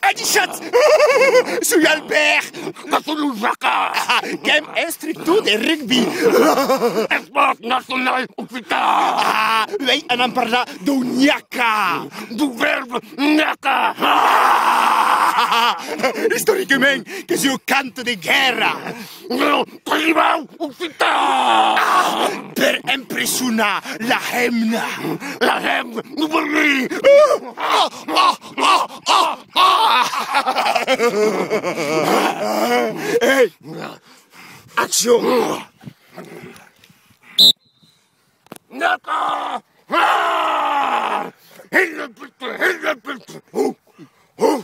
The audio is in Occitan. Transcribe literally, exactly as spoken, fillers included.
Adishatz! Soi Albert! Que son un jaca! Qu'èm instructor de rugbi! Espòrt nacional occitan! Ah, uèi anam parlar dau nhaca! Du verb nhaca! Istoricament, qu'es ua canta de guèrra! Tribau occitan! Ah, per impressionar la hemna! La hemna, non per mi! Ah, ah, ah, ah, ah! Ei! Accion! Nhaca! Ah! Hèn-la puta, hèn-la puta! Oh! Oh!